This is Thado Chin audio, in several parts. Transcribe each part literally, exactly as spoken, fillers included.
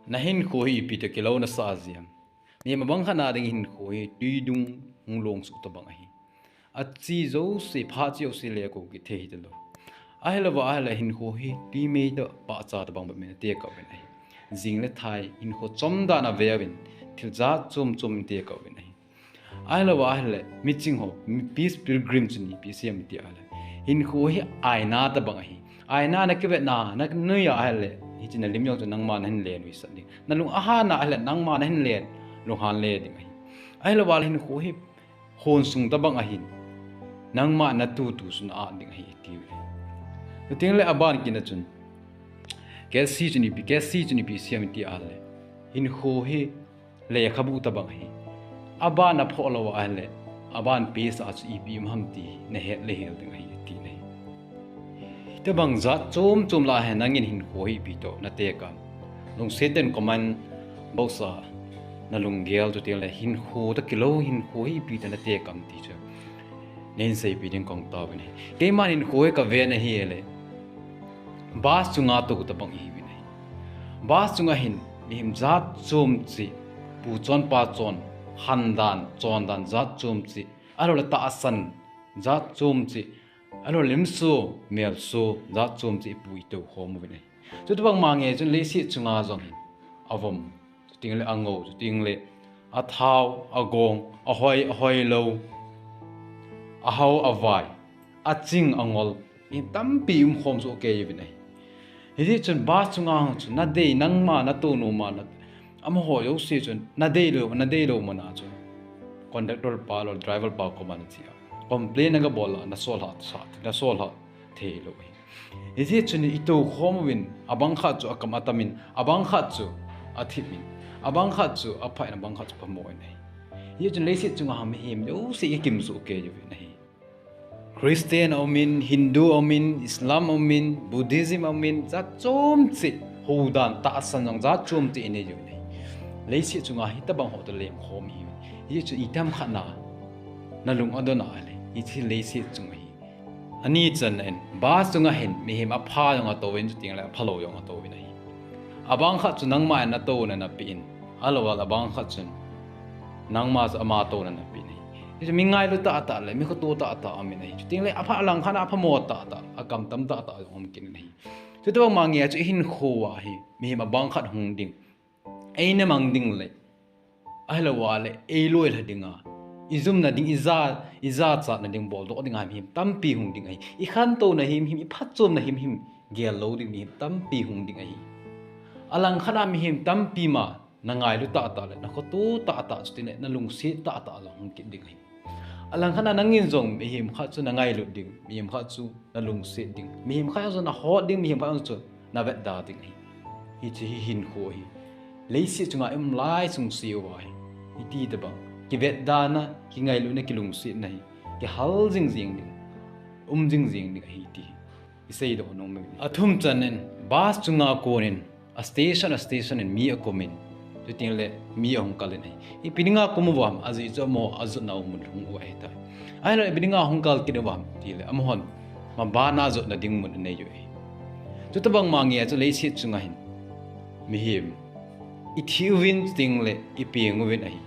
Na hinkho hi ipi toh kilou nasah jia? Mihem abang khat na ding hinkho hi tui dung hung long suh tabang ahi. Achi jouse, phat chi jouse le ko kit thei hita lou. Ahilou va ahile hinkho hi tui mei toh pahcha tabang bep in tekah uvin ahi. Jing le thai hinkho chom dan a ve uvin, thil jat chom chom in tekah uvin ahi. Ahilou va ahile, miching ho, mi peace pilgrim chun ipi asei em iti ahile, hinkho hi aina tabang ahi. Aina na kivetna, na nui a ahile, hiche na lim jong chu nangma nahin le nuisat ding. Na lung ahan a ahile, nangma nahin le, lunghan le ding ahi. Ahilou va ahile hinkho hi hon sung tabang ahin, nangma na tu tu chu na at ding ahi, ati uve. Chuteng le aban kit na chun, Cassie chun ipi, Cassie chun ipi asei em iti ahile, hinkho hi lekhabu tabang ahi. Aban na phoh lou ahile, aban page a chu ipi um ham ti na het le hel ding ahi, ati ahi. Tabang jat chom chom lah a hin nangin hinkho hi ipi toh na tekah em? Lungset in comment box a na lunggel, chuteng le hinkho toh kilou hinkho hi ipi toh na tekah em ti chu nahin seipi ding kong tauvin ahi. Keiman hinkho hi ka ven ahile, bus chunga tou tabang ihiuvin ahi. Bus chunga hin mihem jat chom cheh, pu chon pa chon, han dan, chon dan jat chom cheh, ahilou le tahsan jat chom cheh, ahilou le lim so, mel so jat chom cheh ipu itou khom uvin ahi. Chutabang ma nge chun leiset chunga jong hin avom, chuteng le angou, chuteng le athao, agong, ahoi, ahoilou, ahao, avai, aching, angol, mi tampi um khom soh kei uvin ahi. Hijeh chun bus chunga hung chu na dei, nangma na tou nom a na, amaho jouse chun na deilou, na deilou mun a chun conductor pa lou, driver pa koma na che a complain na ga bol a, na solha sa, na solha thei lou ahi. Hijeh chun itou khom uvin, abang khat chu akam atam in, abang khat chu athip in, abang khat chu apha in, abang khat chu phamo in ahi. Hijeh chun leiset chunga mihem jouse ikim soh kei uvin ahi. Christian aum in, Hindu aum in, Islam aum in, Buddhism aum in, jat chom cheh, hou dan tahsan jong jat chom cheh inei uvin ahi. Leiset chunga hitabang ho toh lem khom ihiuvin. Hijeh chun itiham khat na na lung adon a ahile, hiche leiset chung ahi. Ani channa in, bus chunga hin mihem apha jong atouvin, chuteng le aphalou jong atouvin ahi. Abang khat chu nangma in natouna napeh in, ahilou le abang khat chun nangma chu ama touna napeh in ahi. Hichu mi ngailu tahtah le mi khoto tahtah aum in ahi. Chuteng le apha, alangkhat a aphamo tahtah, akamtam tahtah jong um kit in ahi. Chutabang ma nge chu ihinkho a hi mihem abang khat hung ding, eina mang ding le, ahilou le eiloi lha dinga, ijumna ding, ija, ijachatna ding boldoh dinga mihem tampi hung ding ahi. Ikhantouna himhim, iphatchomna himhim gel lou ding mihem tampi hung ding ahi. Alangkhat a mihem tampi ma na ngailu tahtah le, na khoto tahtah, chuteng le na lungset tahtah jong hung kit ding ahi. Alangkhat a nangin jong mihem khat chu na ngailut ding, mihem khat chu na lungset ding, mihem khat jong na hot ding, mihem khat jong chu na vetda ding ahi. Hiche hi hinkho ahi. Leiset chunga ium lai sungseh uva hi, hiti tabang kivetdana, kingailutna, kilungsetna hi kihal jing jeng ding, um jing jeng ding ahi ti iseidoh nom e. Athum chan in, bus chunga kon in, a station, a station in mi akum in, chuteng le mi ahung kal in ahi. Ipi dinga kum uvam, ajeh chu amaho ajotnau mun hung u ahitai. Ahilou le ipi dinga hung kal kit uvam tile, amahon mabana jotna ding mun anei u ahi. Chutabang ma nge chu leiset chunga hin mihem ithi uvin, chuteng le ipeng uvin ahi.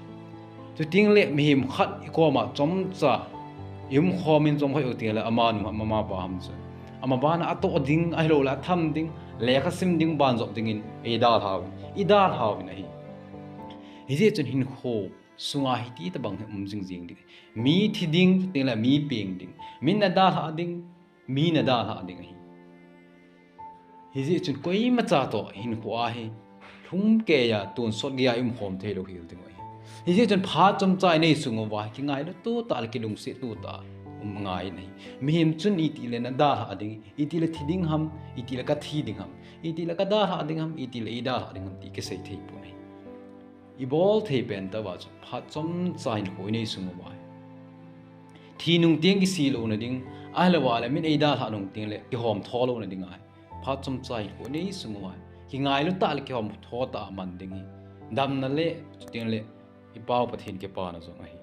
Chuteng le mihem khat ikoma chomcha ium khom in, chomkhat ium teng le amanu ham, amapa ham chu amabana atoh ding, ahilou le atham ding, lekha sim ding, banjop dingin eidalha uvin, idalha uvin ahi. Hijeh chun hinkho sunga hiti tabang hi um jing jeng ding. Mi thi ding, chuteng le mi peng ding. Min adalhah ding, min adalhah ding ahi. Hijeh chun koimacha toh hinkho a hi lhumkeiya, tonsot geiya ium khom theilou hel ding u ahi. Hijeh chun phat chomcha inei sung uva hi kingailu tutah le kilungset tutah um ngai in ahi. Mihem chun itile nadalhah ding, itile thi ding ham, itile kathi ding ham, itile kadalhah ding ham, itile eidalhah ding ham ti kisei thei pon ahi. Ibol thei pen tah uva chu phat chomcha hinkho inei sung uva hi, thi nung teng kisi louna ding, ahilou le min eidalhah nung teng le kihom tho louna ding ahi. Phat chomcha hinkho inei sung uva hi kingailu tah le kihom tho tah a man ding hi damna le, chuteng le i Pau Pathen kipana jong ahi.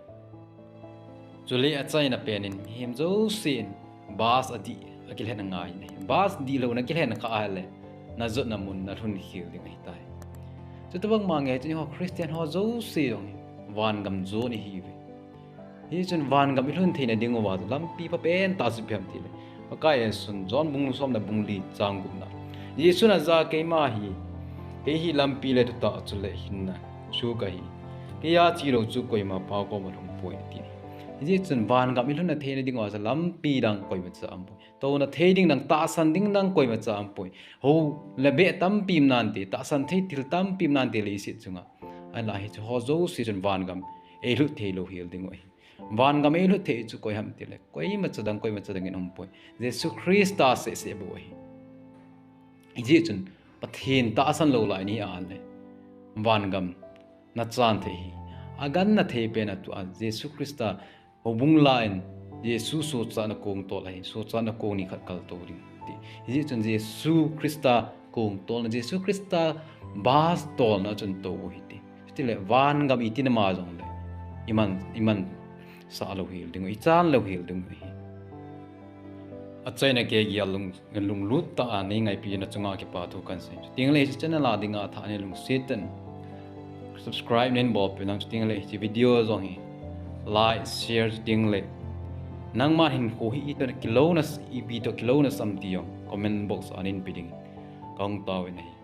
Chule achaina pen in mihem jousen bus adih akilhen angai in ahi. Bus dihlouna kilhen kha ahile najotna mun nalhun khel ding ahitai. Chutobang ma nge chun eiho Christian ho jouse jong hi vangam jon ihiuve. Hichun vangam ilhun theina diuva chu lampi phapen tah chu ipi ham tile, Pakai Jesun John bung som le bung li chang gup na, Jesun ajah a, keima hi, kei hi lampi le thutah chule hinna chu kahi. Keija chelou chu koima Pa koma lhungpoi ati. Hichun vangam ilhunna theina diuva chu lampi dang koimacha aumpoi. Touna thei ding dang, tahsan ding dang koimacha aumpoi. Hou le beh tampi um nante, tahsan thei thil tampi um nante leiset chunga. Ahinla hiche ho jouse chun vangam eilhut theilou hel diu ahi. Vangam eilhut thei chu koi ham tile, koimacha dang, koimacha dang in aumpoi. Jesu Christa sehseh bou ahi. Hijeh chun Pathen tahsan lou lai nahi a le, vangam nachan thei hi, aganna thei pen a tua Jesu Christa houbung la in, Jesu sochatna kong tol ahi, sochatna kong ni khat kaltou ding ti. Hijeh chun Jesu Christa kong tolna, Jesu Christa bus tolna chun tou u hite. Chutile vangam iti nama jongle iman, imansah lou hel diu, ichan lou hel diu ahi. Achaina keigel lung, lunglut tah a neingaipi na chunga kipa thu kahin sei. Chutengle hiche channel a dinga athah nei lungset in subscribe neibolpeh inlang, chutengle hiche video jong hi like, share, chutengle nangma hinkho hi itoh kilouna, ipi toh kilouna sam ti jong comment box a neipe ding kahung taovin ahi.